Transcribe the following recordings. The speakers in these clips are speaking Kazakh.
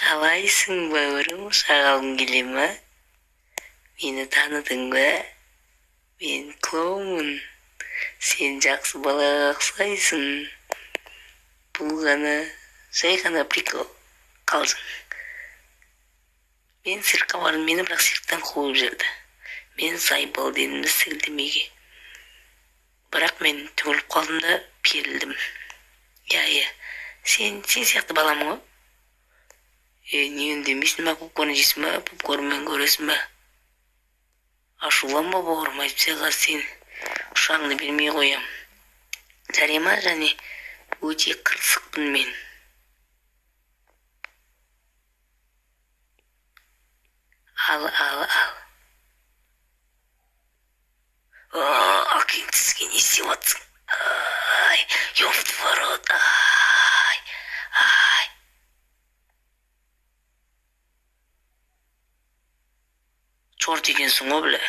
Қалайсың, бауырым? Шағалғың келе ма? Мені таныдың ба? Мен клоунмын. Сен жақсы балаға ұқсайсың. Бұл ғана жай ғана прикол, қалжың. Мен циркқа бардым, мені бірақ цирктен қуып жіберді. Мен заебал дедім де сілтемеге. Бірақ мен түңіліп қалдым да берілдім. Иә, сен сияқты баламын ғой. Е, не үндемейсің ба? Попкорн жейсің ба? Попкорнмен көресің ба? Ашуланба, бауырым, әйтпесе қазір сен ұшағыңды бермей қоямын. Жарай ма? Және өте қырсықпын мен. Ал, ал, ал. Әкең түскен, не істеп жатсың? Ай, ёб твой рот, ай, ай. Черт екенсің ғой, бля.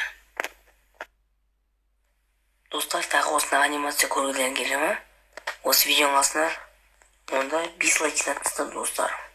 Достар, тағы осындай анимация көргілерің келе ма? Осы видеоның астына онда 5 лайк жинап тастады, достар.